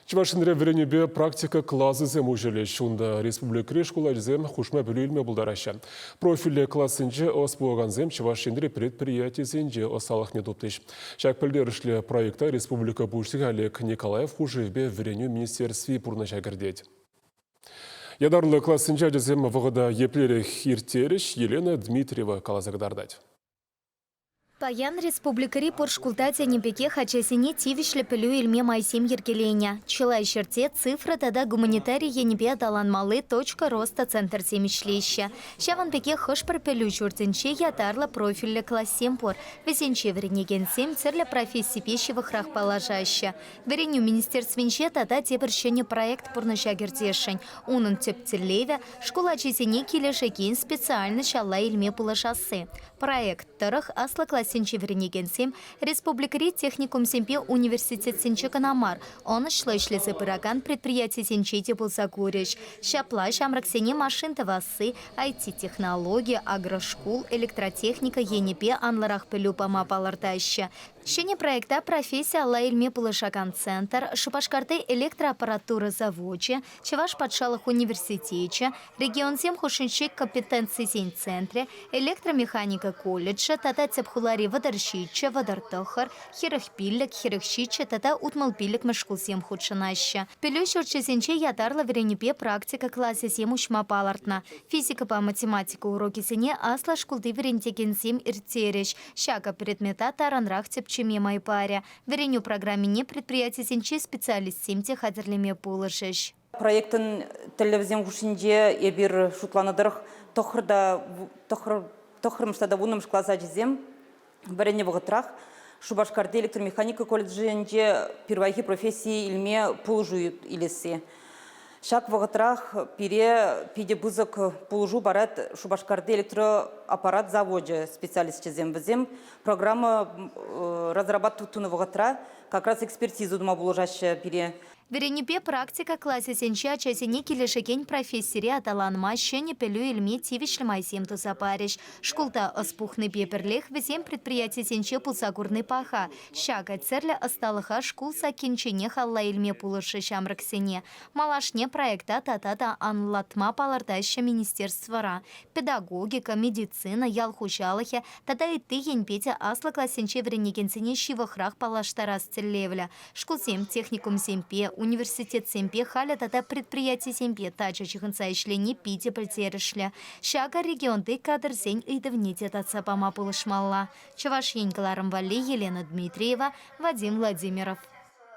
Чӑваш Енре вӗренӳпе практика класӗсем уҫӑлӗҫ. Унта республикӑри шкул ачисем хушма пӗлӳ илме пултараҫҫӗ. Профильлӗ классенче ӑс пухакансем Чӑваш Енри предприятисенче ӑсталӑхне туптӗҫ. Ҫак пӗлтерӗшлӗ проекта республика Пуҫлӑхӗ Олег Николаев хушӑвӗпе Вӗренӳ министерстви пурнӑҫа кӗртет. Ятарлӑ классенче ачасем вӑхӑта еплерех ирттерӗҫ, Елена Дмитриева каласа кӑтартать. Паян республикӑри пур шкулта тенӗ пекех ачасене тивӗҫлӗ пӗлӳ илме майсем йӗркеленӗ. Чылай ҫӗрте цифра тата гуманитари енӗпе аталанмалли «Точка роста» центрсем ӗҫлеҫҫӗ. Ҫавӑн пекех хӑш-пӗр пӗлӳ ҫуртӗнче ятарлӑ профильлӗ классем пур. Вӗсенче вӗренекенсем тӗрлӗ профессипе ҫывӑхрах паллашаҫҫӗ. Вӗренӳ министерствинче тата тепӗр ҫӗнӗ проект пурнӑҫа кӗртесшӗн. Унӑн тӗп тӗллевӗ – шкул ачисене килӗшекен специальноҫ алла илме пулӑшасси. Проект тӑрӑх аслӑ классенче вӗренекенсем республикӑри техникумсемпе университетсенче кӑна мар, ӑнӑҫлӑ ӗҫлесе пыракан предприятисенче те пулса курӗҫ. Ҫапла ҫамрӑксене машин тӑвасси, IT-технологи, агрошкул, электротехника енӗпе анлӑрах пӗлӳ пама палӑртаҫҫӗ. Ҫӗнӗ проекта професси алла илме пулӑшакан центр, Шупашкарти электроаппаратура завочӗ, Чӑваш патшалӑх университечӗ, регионсем хушшинчи компетенцисен центрӗ, электромеханика колледжӗ тата тӗп хулари 37, 39, 45, 47 тата 65-мӗш шкулсем хутшӑнаҫҫӗ. Пӗлӳ ҫурчӗсенче ятарлӑ вӗренӳпе практика класӗсем уҫма палӑртнӑ. Физикӑпа математика урокӗсене аслӑ шкулти вӗрентекенсем ирттерӗҫ. Ҫакӑ предмета тарӑнрах тӗпчеме май парӗ. Вӗренӳ программине предприятисенчи специалистсем те хатӗрлеме пулӑшӗҫ. Проектӑн тӗллевӗсем хушшинче эпир шутланӑ тӑрӑх тӑххӑр та тӑххӑрмӗш тата вуннӑмӗш класс ачисем вӗреннӗ вӑхӑтрах Шупашкарти электромеханика колледжӗнче пирвайхи професси илме пулӑшу илесси. Ҫак вӑхӑтрах пире питӗ пысӑк пулӑшу парать Шупашкарти электроаппарат завочӗ специалисчӗсем. Вӗсем программа разрабатывать тунӑ вӑхӑтра как раз экспертиза тума пулӑшаҫҫӗ пире. Вӗренӳпе практика класӗсенче ачасене килӗшекен профессире аталанма ҫӗнӗ пӗлӳ илме тивӗҫлӗ майсем туса парӗҫ. Шкулта ӑс пухнипе пӗрлех вӗсем предприятисенче пулса курни паха. Ҫакӑ тӗрлӗ ӑсталӑха шкул саккинченех алла илме пулӑшрӗ ҫамрӑксене. Малашне проекта тата та анлӑлатма палӑртаҫҫӗ министерствӑра. Педагогика, медицина, ял хуҫалӑхӗ тата ытти енпе те аслӑ классенче вӗренекенсене ҫывӑхрах паллаштарас тӗллевлӗ. Шкулсем техникумсемпе, университетсемпе халӗ тата предприятисемпе тачӑ ҫыхӑнса ӗҫлени питӗ пӗлтерӗшлӗ. Ҫакӑ регионти кадрсен ыйтӑвне те татса пама пулӑшмалла. Чӑваш Ен кӑларӑм валли Елена Дмитриева, Вадим Владимиров.